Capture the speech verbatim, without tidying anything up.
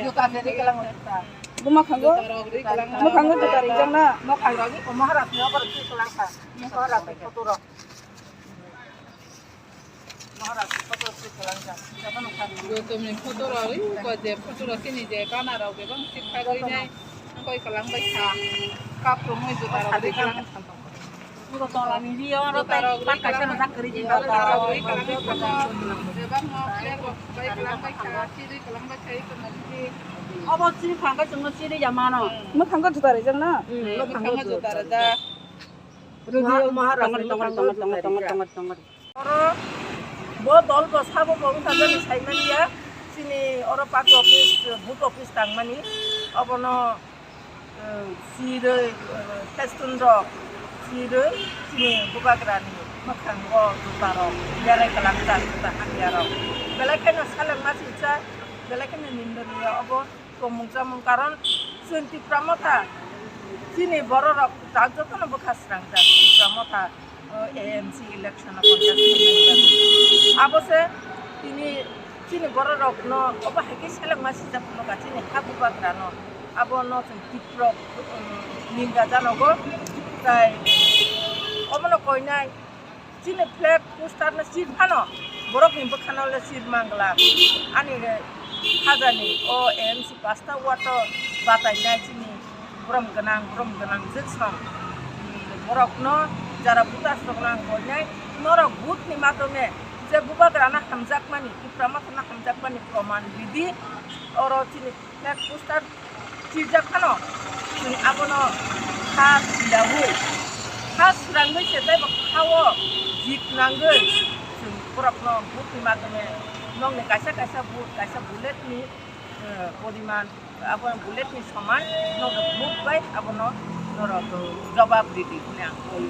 Juta se ri kalang juta. Bo mwkhango? Juta rok ri kalang. Mwkhango juta rijak na? Mwkhang rok ni Maharaj ni obo rok si kalang kha. Maharaj ni photo rok. Maharaj ni photo si kalang kha. Joto ni photo rok ri ko je photo rok sini je bana rok bebak si khagwi nai. Koi kalang bai kha. Kap rok ni juta rok ri kalang kha. Juta rok ri kalang kha. Juta rok ri kalang kha. Juta rok ri kalang kha. Bebak no flag rok bai kalang bai kha. Siri kalang bai kha. Obo chini phangkha chwngno chini ya mano. Mwkhango juta rijak na? Mwkhango juta rijak. Maharaj ni tongor tongor tongor tongor tongor. Oro bo dol bo sabo bo wngkha jani saimani ya. Chini oro party office, booth office tangmani. Obono, eh, sirwi, eh, festun rok sirwi chini bubagrani mwkhango juta rok berai kwlangjak juta hamya rok. Belai kheno selengma sijak, belai kheno nindoniya obo. Tongmung chamung karon chwng Tipra Motha chini borok rok tak jotono bwkha srangjak Tipra Motha, o, A M C election o contest khaimani bagwi. Abo se tini chini borok rokno obo hai khe selengma sijak phunukha chini ha bubagrano abono chwng Tipra, um, ninga janogo tai obono koinai. Chini flag poster no sir phano borok ni bwkhano le sir mangla. Ani re hajani o M C pasta wato batai nai chini borom gwnang, borom gwnang jwk song. Borok no jara buta song nang boinai norok vote ni matome je bubagra na hamjak mani, Tipra Motha na hamjak mani proman ridi oro chini flag poster sijak phano, chwng abono kha swiyaui, kha swrangwi se tei bo kha-o jik nangwi chwng borokno vote ni matome nokni kaisa kaisa vote, kaisa bullet ni, eh, poriman, abo bullet ni soman nokni vote bai abono norok jobab ridi hwnwi ang koi.